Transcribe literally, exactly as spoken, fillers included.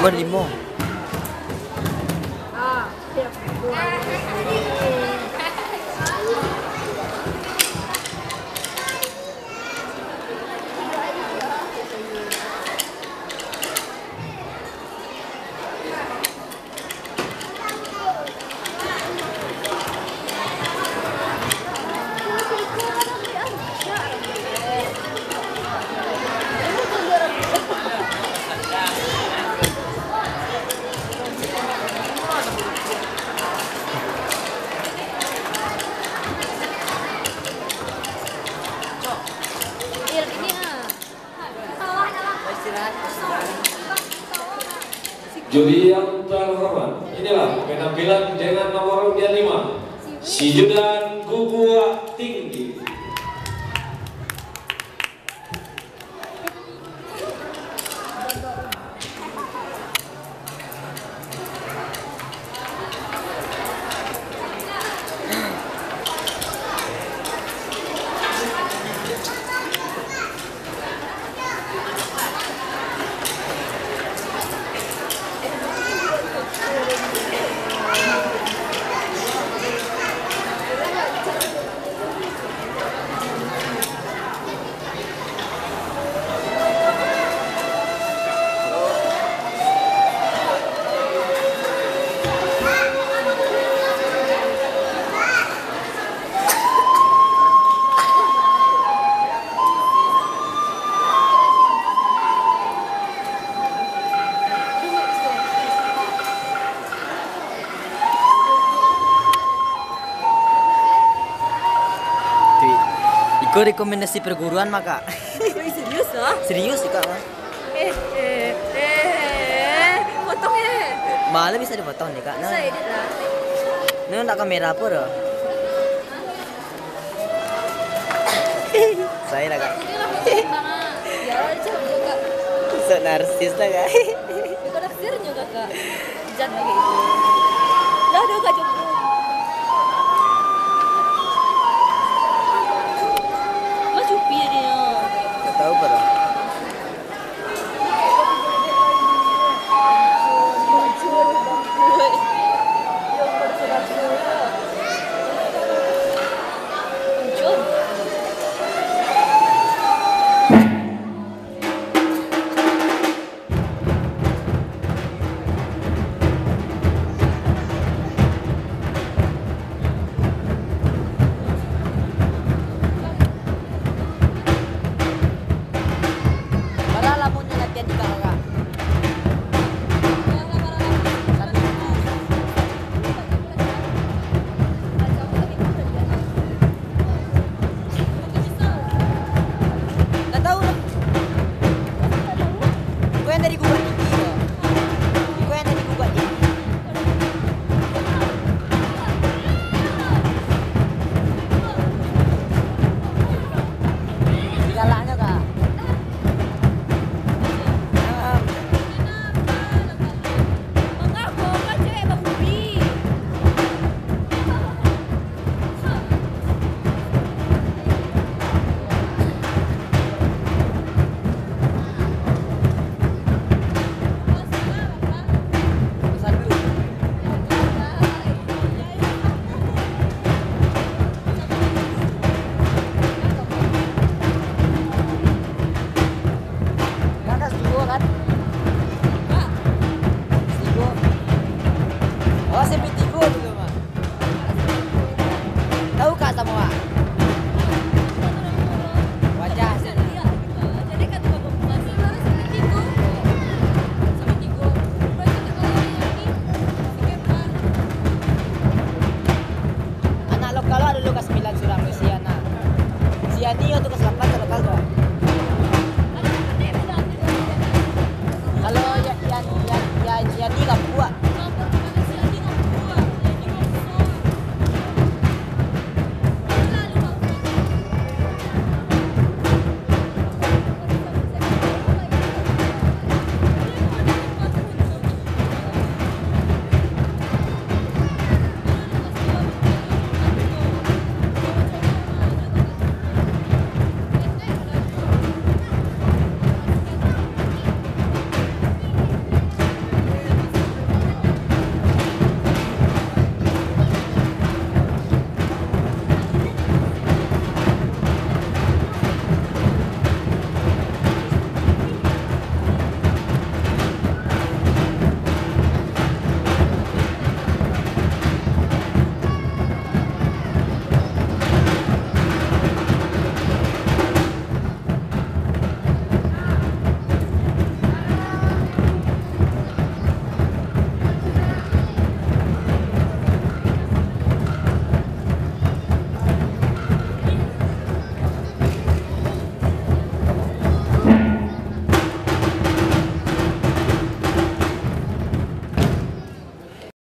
Nomor limo. Juri yang terhormat, inilah penampilan dengan nomor undian lima, Sijudan Guguak Tinggi. Tu, iko rekomendasi perguruan mah, Kak. Wih, serius lah? Serius, Kak, mah. Eh, eh, eh, eh, potong, eh. Malah bisa dipotong ni, Kak. Bisa edit lah. Ni ndak kamera apa doh? Saya lah, Kak. Jadi lah, potong, Bang, ah. Ya, cakap dulu, Kak. Sok narsis lah, Kak. Bukan naksirnya, Kakak. Jangan kayak gitu. Dah, dah, Kak, cukup. Mas cupi dia. Tak tahu, Pak. Bara lamonyo latihan tiga urang? Satu minggu. Ndak tahu lah. Iko yang dari Guguak Tinggi tu. Iko yang dari Guguak Tinggi. Galaknyo, Kak. Kakak setigo kan? Hah? Setigo. Oh, S M P tigo dulu, Mak. Tahu kak sama, Mak? Wajah. Anak lokal lah dulu kelas sembilan surang, si Ana. Si Ani waktu kelas delapan, anak lokal tu.